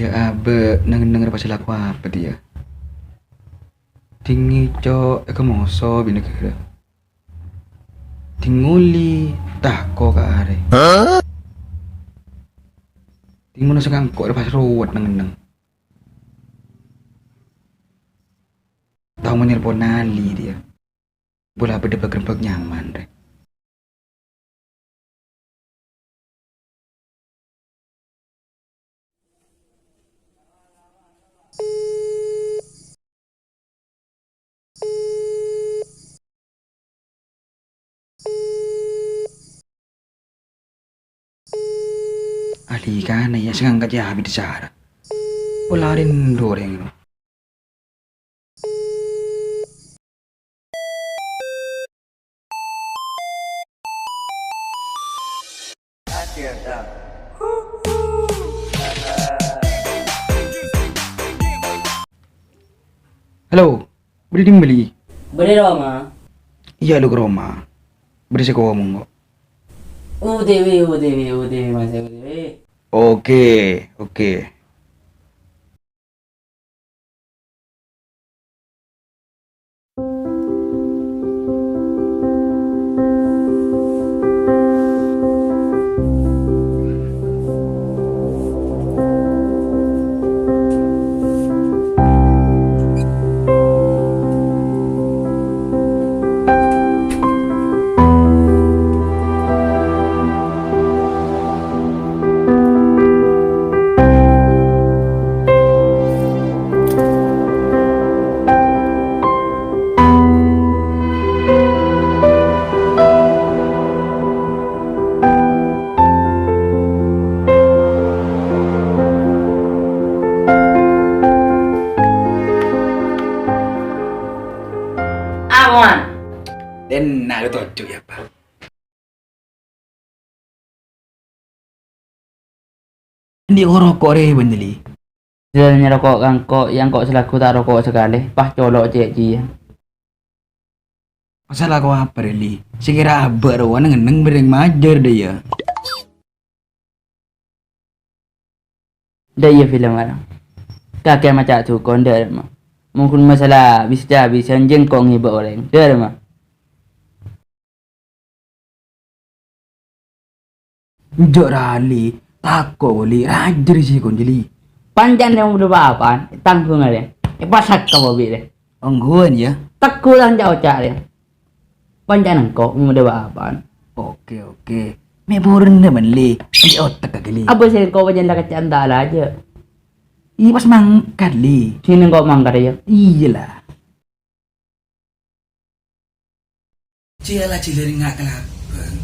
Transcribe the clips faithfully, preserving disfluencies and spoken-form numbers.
Jâ' abâ' neng-enneng rè pas alako apa, dhiyâ? Dhing ngèco' èkamoso bi' naghârâ. Dhing ngolè tako' ka arè. Dhing manossa kangko' rè pas rowet neng-enneng. Tao mon nelpon Ali dhiyâ. Pola bâdâ bâk-rembâk nyaman, rè. Ahli kana ya sè ngangkat ya abit sara. Pola rindu rèng no. Halo, bâdâ è dimma, Li? Bâdâ è roma. Iyâ, lu ka roma. Bâdâ sè ngomong, kok. O T W, O T W, O T W, Mas, O T W. Oke, oke. Aman. Denna' toju' ya, Pak. Andi' ko roko' rè, bân, Li? Jhâ' nyaroko' ka engko', ya engko' salagu ta' roko' sakalè, pas colo' cè'-cè'an. Masalah ko apa, rè, Li? Sè kèra abâ' rowa neng-enneng bhâreng majâr, dâ' iyâ. Dâ' iyâ film arang. Kakè maca' dukon, dâ' rèma. Mon ghun masalah bisa-bisa jhâ' engko' ngibâ orèng, dâ' rèma. Enjâ' ra, Li, tako', Li, rajâ rè sè konjâ, Li. Pancèn rè mon bâdâ pa-apaan, tangghung arè. Èpasakka bâbi' rè. Ongghuwân, yâ. Tegghu tang ca'-oca' rè. Pancèn engko' mon bâdâ pa-apaan. Oke, oke. Mè' burunna, men, Li. Andi' otek kakè, Li. Abâ sè engko' pancèn la kaca'an ta' la jâ'. Iyâ, pas mangkat, Li. Sini engko' mangkat, yâ. Iyâ, la. Jiyâ la jilâ ringa' kalabâng.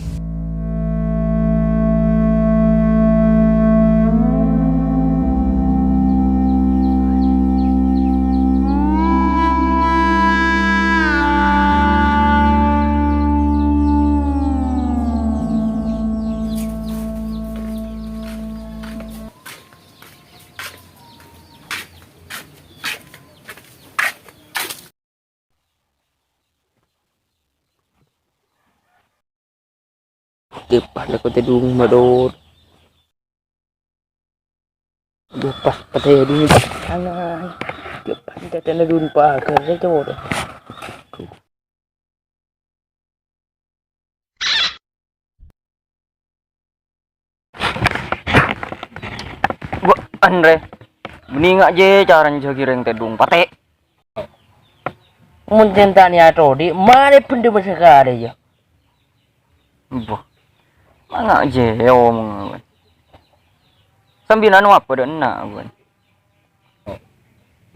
Depan aku tedung madot. Aduh, pas pada ya dulu. Anai. Depan tetena dun pagar ya, cowok. Wah, anre. Mending aja caranya jagi reng tedung pate. Mun cintanya Todi, mare benda besakare ya. Boh. Manga aja ya omong. Sambil anu apa dek enak, gue.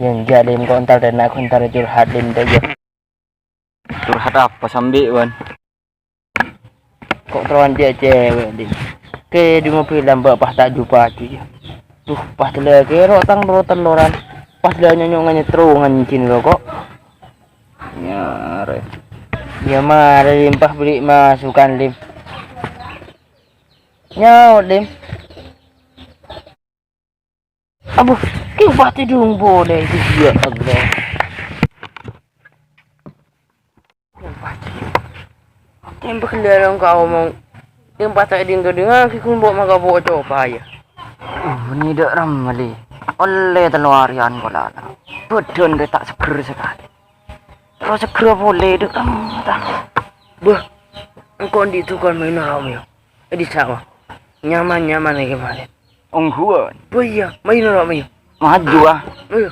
Yang jalim kontal dan nak kontal curhat, Lim, deh, ya. Curhat apa sambi, Wan? Kok terowongan cewek, Lim? Ke di mobil lambak pas tak jumpa aja, ya. Duh, pas lagi rotang rotan loran. Pas lah nyonyongan nyetrungan cin lo kok. Nyare. Ya mare, Lim, pas beli masukan, Lim. Nyaot, Dim. Abbhu, kèng patè dungbu dâi, ya Allah. Kèng patè. Kèng patè dungbu dâi, ya Allah. Bânnè dâ' ramma, Li. Ollè tello arèyan polana. Bhâdhân rè ta' seggher sakalè. Terros seggher polè, dâ' ramma, ta. Bâh, engko' andi' dhukon maèn noro' mèyo. È dissa', wa. Nyaman-nyaman è kemma. Ongghuwân. Bâh, iyâ, maèn noro' mèyo. Maju, ah. Ayo.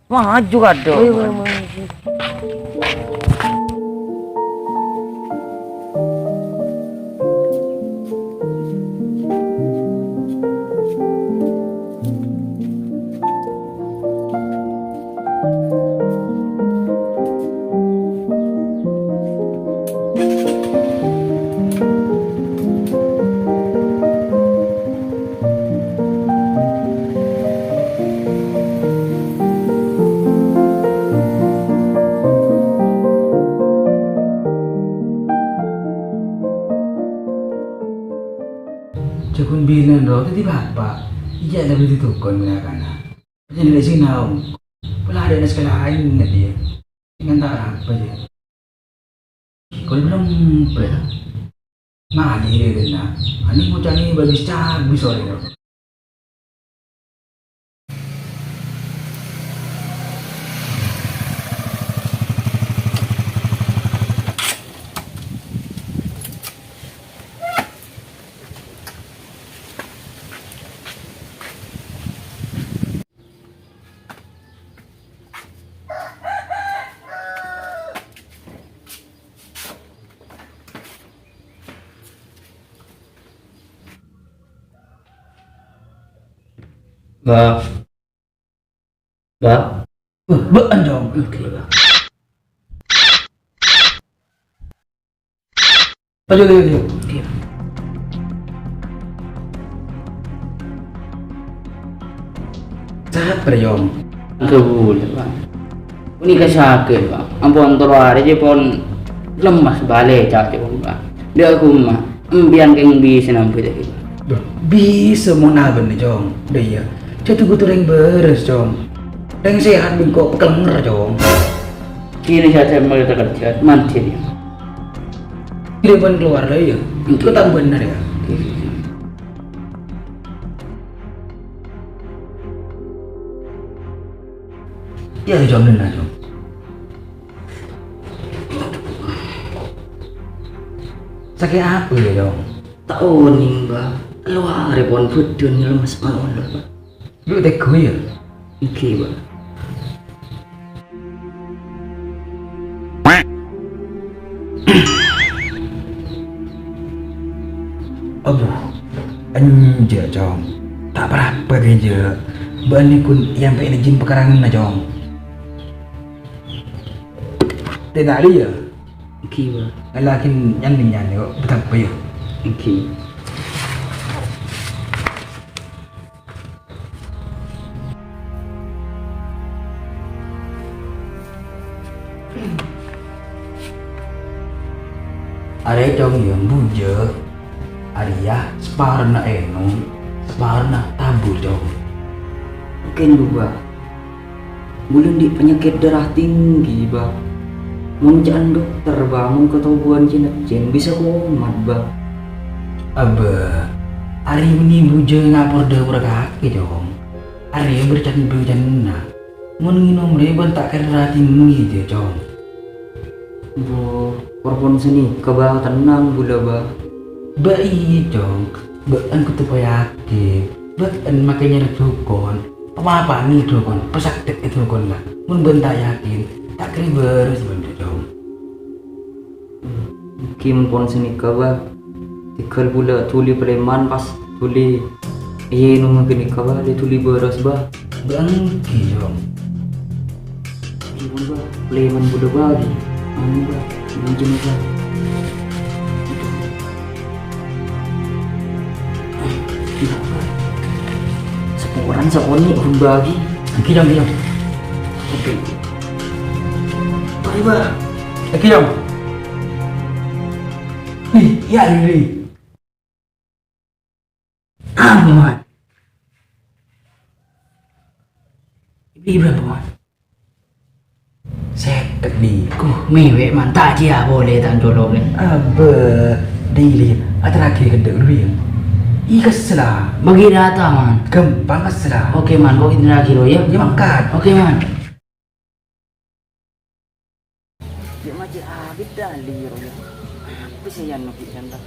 Maju, kadhâ'. Ayo, maju. Jhâ' ghun bilân rowa dhâddhi bapa', iyâ la dhâddhi dhukon mènangkana. Jhâ' nèka sè naong. Pola adâ'na sakala aèng nèka, iyâ. Sè ngantara apa, yâ? Kol belum bel. Mali deh kena. Ani ngucani bagus cabis sore, no. Ba. Ba. Bâ-, bâ'ân, Cong. Oke, Ba. Ayo, ayo, ayo. Oke. Sabbhâr, Cong. Aduh, bulâ, Pak. Panèka sakè', Pak. Ampon tello arè jâ pon lemmas bâlâ, ca'èpon, Pak. Dâ' kemma, empèyan kèng bisa nambu dhâri, Pak. Bisa mon abâ'na, Cong. Dâ' iyâ. Jhâ' kodhu rèng bârâs, Cong. Rèng sehat bengko klenger, Cong. Kènè' sè sè mèlè kerja, mandiri. Dâ' bân keluar la, iyâ. Engko' ta' bhender, yâ. Iyâ, Cong, bhender, Cong. Sakè' apa, yâ, Cong? Ta' onèng, Ba. Tello arè pon bhâdhân lemmes malolo, Ba. Lu tega, yâ? Èngghi, Ba. Aduh, enjâ', Cong. Ta' parapa, enjâ'. Bâ'na ghun èyampè'è jin pakaranganna, Cong. Tènari, yâ? Èngghi, Ba. Lagi nyan-nyan, yâ, betapa, yâ? Èngghi. Arèya, Cong, yâ, bujâ. Arèya saparona ènom, saparona tabu, Cong. Oke, Ba. Bulâ andi' panyakèt darah tinggi, Ba. Mon ca'na dokter, Ba, mon katobuwân cèn-èccèn bisa komat, Ba. Abbâ, arèya bânnè bujâ ngapor dâpor kakè, Cong. Arèya bârâ can-, bârâ canna. Mon ngènom rèya bân ta' kèra tinggi, jâ, Cong. Bo, por pon sanèka, Ba, tennang bulâ, Ba. Bâ iyâ, Cong. Bâ'ân kodhu yakin. Bâ'ân makè nyarè dhukon. Pamapanè dhukon, pasakdhâ dhukon, la. Mon bâ'ân ta' yakin, ta' kèra bârâs bâ'ân, Cong. Èngghi mon pon sanèka, Ba. Tèghâl bulâ dhuli palèman pas dhuli. Iyâ, ènom ghânèka, Ba, lè dhuli bârâs, Ba. Bâ èngghi, Cong. Èngghi pon, Ba. Palèman bulâ, Ba, ghi. Anu, Ba. Anu, jâ', Ba. Saporana sakonè' pon, Ba, ghi. Èngghi, Cong, èngghi, Cong. Oke. Mari, Ba. Èkèyam. Nih, iyâ, Lili. Aman. Èbelli bârâmpa, Man? Sèket, Li. Ko, mèwèh, Man. Ta' jiyâ polè, ta' colok, Lè. Abâ, Lili, aterraghi ghândhâ' ghâllu, yâ. Ih, kessella. Bâgi rata, Man. Ghâmpang kessella. Oke, Man. Ko' aterraghi, lo, yâ. Yâ, mangkat. Oke, Man. Yâ, ma' cè' abit dâli, ro, yâ. Apa sè èyanno bi' kanta?